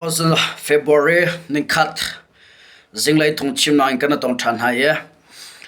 February nikhat zinglei phungchimnak in kan i tong ṭhan hna i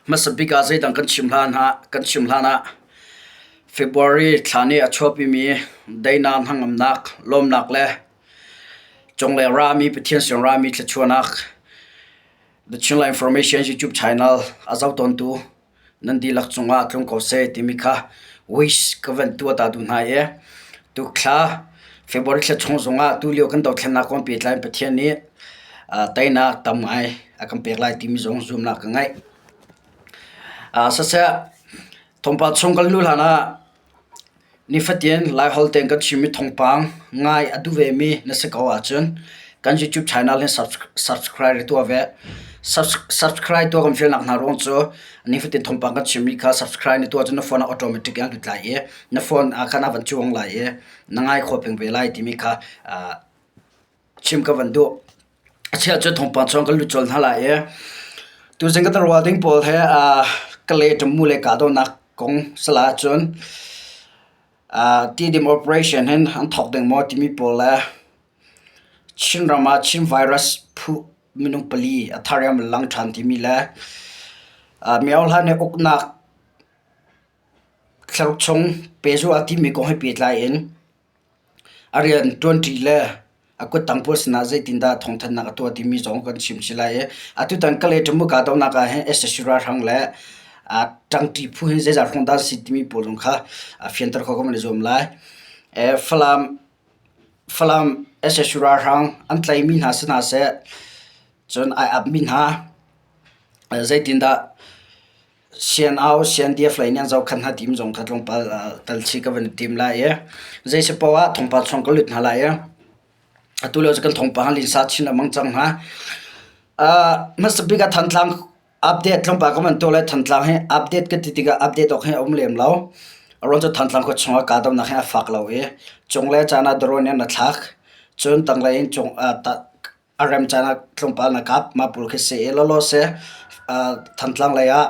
hmasa bik ah zeidang kan chim hlan ah kan chim hlan ah February thla nih a chuahpimi daihnak hnangamnak lawmnak le cunglei rami Pathian sin rami thluachuahnak The Chinland Information YouTube channel a zoh tawntu nan dihlak cungah tlung ko seh timi kha wish ka van tuah ta duh hna i tukthla February thla chung zongah tulio kan dothlennak kong pehtlai in Pathian nih teinak tam ngai a kan pek lai timi zong zumhnak ka ngeih. Siseh thawngpang chung kan luh hlan ah Nifatin Laiholh tein kan chimmi thawngpang ngai a duh vemi na si ko ahcun kan YouTube channel hi subscribe tuah ve. Subscribe tuah kan fialnak hna ruang cu nifatin thawngpang kan chimmi kha subscribe na tuah cun na phone ah automatic in an lut lai i na phone ah khan a van cuang lai i na ngai khawh peng ve lai timi kha chim ka van duh. A chia cu thawngpang chung kan lut colh hna lai i tuzing kan ruah ding pawl he Kalay ṭamu le kahdohnak kong sala ahcun Tidim operation hin an thawk ding maw timi pawl le Chinram ah Chin virus phu minung pali a thar in an lang ṭhan timi le Myohla nih uknak thlaruk chung pehzulh a timi kong he pehtlai in A rian ṭuanṭi le a kuttang pawl sinah zeitindah thawngthanhnak a tuah timi zong kan chim chih lai i atutan Kalay Tamuka dohnak ah hin sac ralhrang le ṭangṭi phu hi zeizat hrawng dah an si timi pawl zong kha fianter khawh kan i zuam lai. Falam Falam sac ralhrang an tlaihmi hna si hna seh, cun ai apmi hna zeitindah Sian-au, siandiaf lei nih an zohkhenh hna tim zong kha tlawmpal tal chih ka van i tim lai i zei si poah ah thawngpang chung ka lut hna lai i atu lio cu kan thawngpang a linsa chin lengmang cang hna. Hmasa bik ah Thantlang update tlawmpal ka van tuah lai. Thantlang hi update ka ti tikah update awk hi a um lem lo. A ruang cu Thantlang khua chungah kahdohnak hi a fak lo i cunglei caan ah drone in a thlak. Cun tanglei in cung a rem caan ah tlawmpal na kap mah pawl khi si i lawlaw si Thantlang lei ah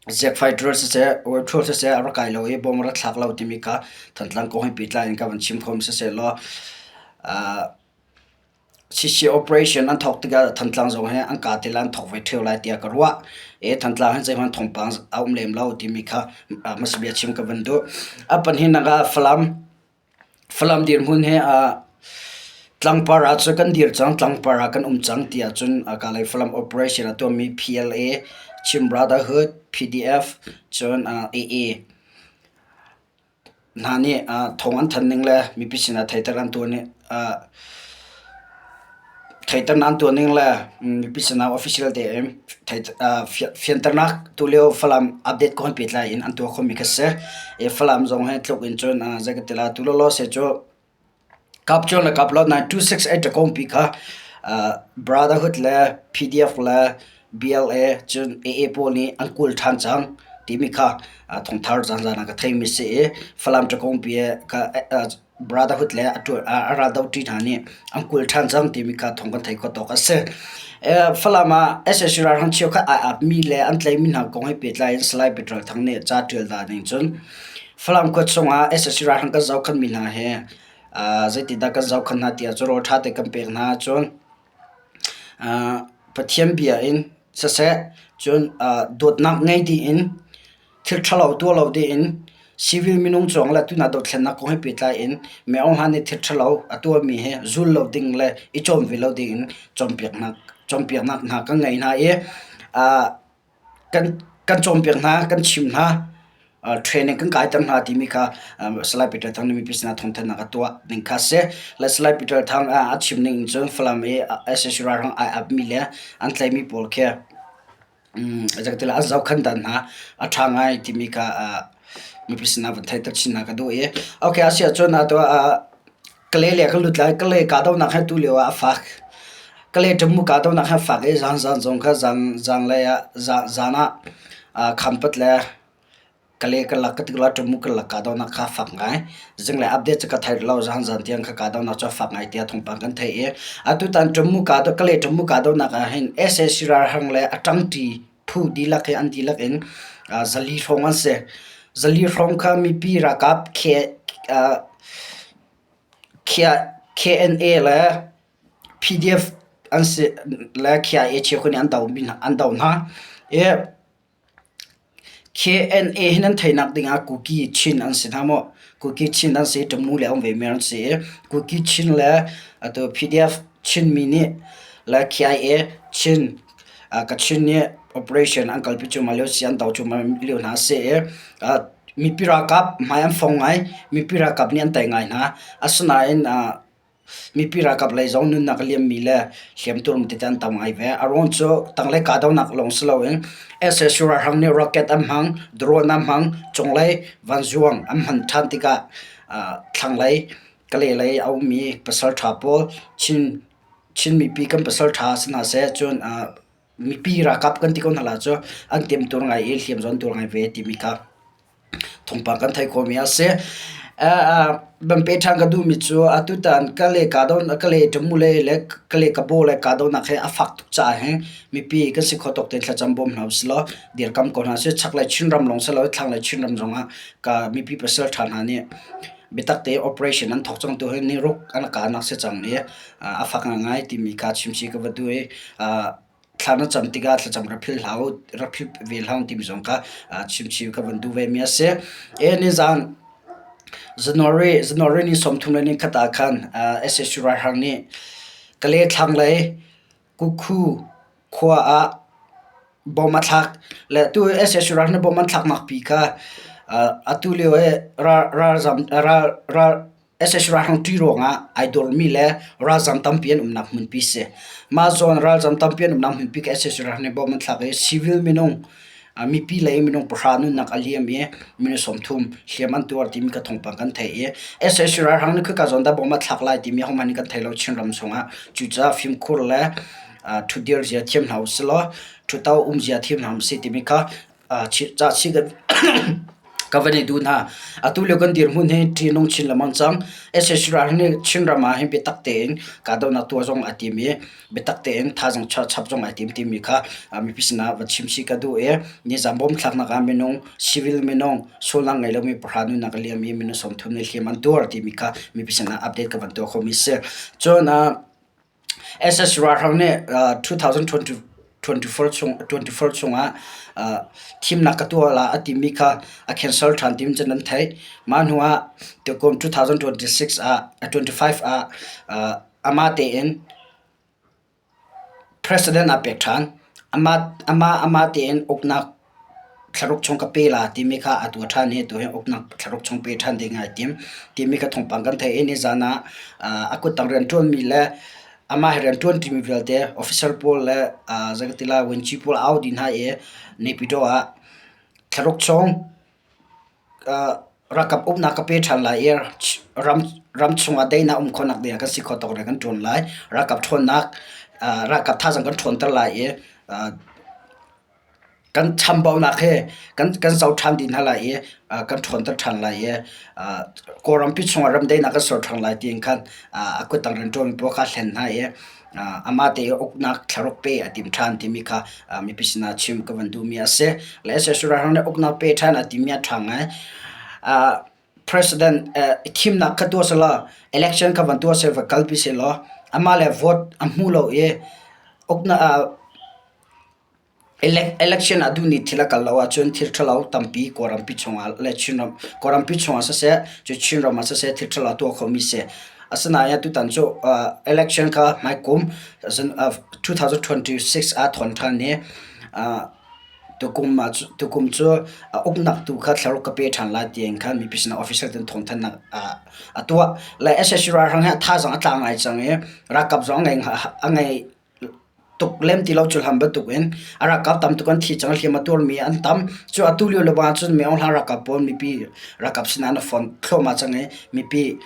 Ziakfai ṭual siseh, Uiṭhual siseh a rak kai lo i bawm a rak thlak lo timi kha Thantlang kong he pehtlai in ka van chim kho mi siseh law CC operation an thawk tikah Thantlang zong hi an kaa te lai an thawk ve ṭheo lai tiah ka ruah. I Thantlang hi zeihmanh thawngpang a um lem lo timi kha hmasa bia chim ka van duh. A pahnihnak ah Falam Falam dirhmun hi tlangpar ah cun kan dir cang, tlangpar ah kan um cang ti ahcun Kalay Falam operation a tuahmi PLA, Chin Brotherhood, PDF, cun AA hna nih thawng an thanh ning le mipi sinah theihter an tuah ning Theihternak an tuah ning le mipi sinah official tein fianternak tulio Falam update kong he pehtlai in an tuah khomi kha si. Falam zong hi tluk in cun zei ka ti lai tu lawlaw se cu kap cu le kap lo nain 268 ṭakawngpi kha Brotherhood le PDF le BLA cun AA pawl nih an kawl ṭhan cang timi kha thawngthar zanzan ah ka theimi si i Falam ṭakawngpi kha Brotherhood le a raldohṭi hna nih an kulh ṭhan cang timi kha thawng kan theih khawh tawk a si. Falam ah sac ralhrang cheukhat ai apmi le an tlaihmi hna kong he pehtlai in Salai Peter Thang nih ca ṭial dah ning cun Falam khua chungah sac ralhrang kan zohkhenhmi hna hi zeitindah kan zohkhenh hna ti ahcun rawl ṭha te kan pek hna ahcun Pathian bia in siseh cun dawtnak ngei dih in Thil ṭhalo tuah lo dingin civil minung cung le tunak dothlennak kong he pehtlai in Myo Hla nih thil ṭhalo a tuahmi hi zul lo ding le i cawm ve lo dingin cawnpiaknak cawnpiaknak hna kan ngei hna i kan kan cawnpiak hna, kan chim hna, training kan kaiter hna timi kha Salai Peter Thang nih mipi sinah thawngthanhnak a tuah ning kha a si. Le Salai Peter Thang a chim ning in cun Falam i sac ralhrang ai apmi le an tlaihmi pawl khi Zeitikah an zohkhenh dan hna a ṭha ngai timi kha mipi sinah van theihter chin hna ka duh i okay a si ahcun atu ah Kalay lei kan lut lai. Kalay kahdohnak hi tulio ah a fak. Kalay ṭamu kahdohnak hi a fak i zanzan zong kha zanlei ah zan ah Khampat le Kalay ka lak ka ti lo ṭamu ka lak kahdohnak kha a fak ngai. Zinglei update cu ka thei lo zanzan tiang kha kahdohnak cu a fak ngai tiah thawngpang kan theih i atutan ṭamu kahdoh Kalay ṭamu kahdohnak ah hin sac ralhrang le a ṭangṭi phu dihlak hi an dihlak in 400 hrawng an si. 400 hrawng kha mipi ralkap KNA le. PDF an si le KIA cheukhat nih an do mi hna an do hna. I KNA hi nan theihnak ding ah Kuki Chin an si hna maw? Kuki Chin an si i Tamu le a um vemi an si i Kuki Chin le atu PDF Chinmi nih le KIA Chin Kachin nih operation an kalpi cuahmah lio si an do cuahmah lio hna a si i mipi ralkap hmai an fong ngai. Mipi ralkap nih an tei ngai hna. Asinain Mipi ralkap lei zong nunnak a liammi le hliamtuarmi tete an tam ngai ve. A ruang cu tanglei kahdohnak lawng si loin sac ralhrang nih rocket an hmang, drone an hmang, cunglei vanzuang an hman ṭhan tikah thlanglei Kalay lei a ummi pasalṭha pawl Chin Chin mipi kan pasalṭha si hna seh cun mipi ralkap kan ti ko hna lai cu an temtuar ngai i hliam zong an tuar ngai ve timi kha Thawngpang kan theih khawhmi a si. Van pe ṭhan ka duhmi cu atutan Kalay Kalay le Kalay Kabaw le kahdohnak hi a fak tuk caah hin mipi kan si kho tawk tein thlacam bawm hna usih law dirkam ko hna usih. Chaklei Chinram lawng si lo thlanglei Chinram zongah ka mipi pasal ṭha hna nih biatak tein operation an thawk cang tu hi niruk an kahnak si cang i a fak ngaingai timi kha chimchih ka va duh i thla na cam tikah thlacam rak philh hlah u, rak philh ve hlah u timi zong kha chimchih ka van duh ve mi a si. E nizaan January January ni 30 le ni khat ah khan SSU ralhrang nih Kale thlanglei Kukhu khua ah bom a thlak le tu SSU ralhrang nih bom an thlaknak pi kha atu lio i ral ralzam ral ral Sac ralhrang ṭih ruangah ai dormi le ralzam tampi an umnak hmunpi si. Mah zawn ralzam tampi an umnak hmunpi ka sac ralhrang nih bom an thlak i civil minung mipi lei minung pahra nunnak a liam i minung 30 hliam an tuar timi ka thawngpang kan theih i sac ralhrang nih khika zawn dah bom a thlak lai timi ahohmanh nih kan thei lo Chinram chungah. Cucaah fimkhur le ṭhutdir zia thiam hna usilaw ṭhuto um zia thiam hna usih timi kha Cahchih ka van i duh hna. Atu lio kan dirhmun hi ṭihnung chin lengmang cang. Sac ral nih Chinram ah hin biatak tein kahdohnak tuah zong aa tim i biatak tein thazaang chap zong ai tim timi kha mipi sinah va chim chih ka duh i nizaan bom thlaknak ah minung civil minung sualnak ngei lomi pahra nunnak a liam i minung 30 nih hliam an tuar timi kha mipi sinah update ka van tuah khomi si. Cun SS ralhrang nih 2024 chungah thimnak ka tuah la a timi kha a cancel ṭhan ti cun an theih. Mah hnu ah tukum 2026 ah 25 ah amah tein president aa pek ṭhan. Amah tein uknak thlaruk chung ka pe la timi kha a tuah ṭhan i tuhi uknak thlaruk chung pe ṭhan ding ai tim timi kha thawngpang kan theih i nizan ah a kuttang rianṭuanmi le amah he rianṭuan ṭimi vialte officer pawl le zei vuanci pawl a au dih hna i Naypyidaw ah thlaruk chung ralkap uknak ka pe ṭhan lai i ram chungah daihnak um khawhnak ding ah kan si khawh tawk rian kan ṭuan lai. Ralkap ṭhawnnak ralkap thazaang kan ṭhawnter lai i Kan chambaunak hi kan zoh ṭhan dih hna lai i kan ṭhawnter ṭhan lai i Kawlrampi chungah remdaihnak kan ser ṭhan lai tiin khan a kuttang rianṭuanmi pawl kha a hlen hna i amah te uknak thlaruk pe a tim ṭhan timi kha mipi sinah chim ka van duhmi a si. Le sac ralhrang nih uknak pe ṭhan a timi a ṭha ngai. President thimnak kha tuah sehlaw election kha van tuah seh va kalpi sehlaw amah le vote a hmu lo i uknak Election ah duhni thil a kal lo ahcun thil ṭhalo tampi Kawlrampi chungah le Chinram Kawlrampi chungah siseh, cu Chinram ah siseh thil ṭhalo a tuah khomi si. Asinain atutan cu election kha hmaikum 2026 ah thawn ṭhan i tukum ah tukum cu uknak tu kha thlaruk ka pe ṭhan lai tiin khan mipi sinah official ten thawngthanhnak a tuah. Le sac ralhrang hi a thazaang a tla ngai cang i ralkap zong a ngei tuk lem ti lo cu hlam bantuk in a ralkap tam tuk an thi cang hliam a tuarmi an tam cu atu lio le bang cun Min Aung Hlaing ralkap pawl mipi ralkap sinah an fon thluahmah cang i mipi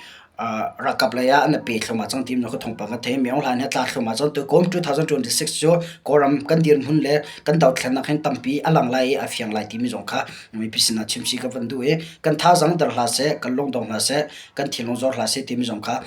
ralkap lei ah an pe thluahmah cang ti ka thawngpang ka thei Min Aung Hlaing hi a tla thluahmah cang tu kum 2026 cu Kawlram kan dirhmun le kan dothlennak hin tampi a lang lai i a fiang lai timi zong kha mipi sinah chimsi ka van duh i kan thazaang der hlah seh kan lungdong hlah seh kan thinlung zor hlah seh timi zong kha.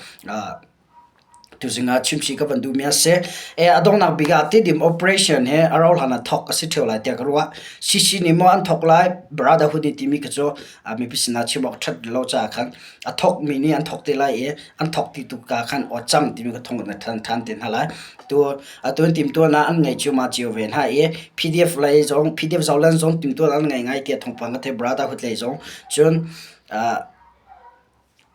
Tuzing ah chimchih ka van duhmi a si. E, a donghnak bik ah Tidim operation hi a rauh hlan ah thawk a si ṭheo lai tiah ka ruah. CC nih maw an thawk lai, Brotherhood nih timi kha cu mipi sinah chim awk ṭhat lo caah khan a thawkmi nih an thawk te lai i an thawk ti tuk ka khan aw cang timi ka thong na ṭhan ṭhan te hna lai. Tu atu in timhtuahnak an ngei ciammam cio ve hna i PDF lei zong PDF Zoland zong timhtuahnak an ngei ngai tiah thawngpang ka theih Brotherhood lei zong. Cun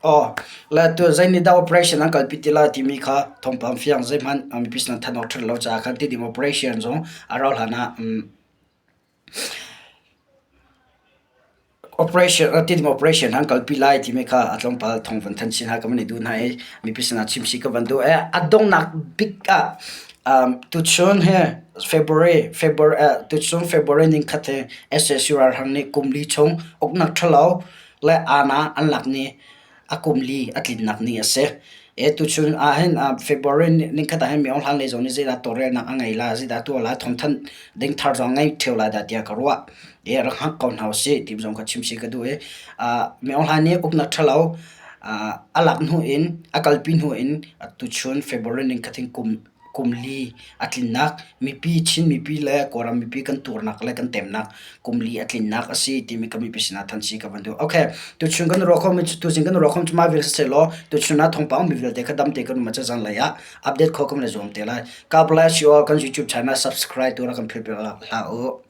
Aw, le tu zei nih dah operation an kalpi ti lai timi kha thawngpang fiang zeihmanh mipi sin ah thanh awk ṭhat lo caah khan Tidim operation zong a rauh hlan ah operation Tidim operation an kalpi lai timi kha a tlawmpal thawng van thanh chin hna ka van i duh hna i mipi sinah chimchih ka van duh. A donghnak bik ah tuchun hi February February tuchun February ningkhat hi SAC ralhrang nih kum li chung uknak ṭhalo le aana an lak ni a kum li a tlinnak ni a si. E tuchun ah hin February ningkhat ah hin mi Aung Hlan lei zong nih zeidah tawlrelnak a ngei la, zeidah tuah la, thawngthanh ding thar zong ngei ṭheo lai dah tiah ka ruah. E rak hngak ko hna usih ti zong ka chim si ka duh i Mi Aung Hlan nih uknak ṭhalo a lak hnu in a kalpi hnu in tuchun February ningkhat hin kum kum li a tlinnak mipi Chin mipi le Kawlram mipi kan tuarnak le kan temnak kum li a tlinnak a si timi ka mipi sinah than si ka van duh. Okay, tuchun kan ruah khomi cu tuzing kan ruah khomi cu mah vial si law tuchun ah thawngpang mi vialte kha dam te kan um ah zan lei ah update kho kan le zuam te lai. God bless you all kan YouTube channel subscribe tu rak kan philh hlah u.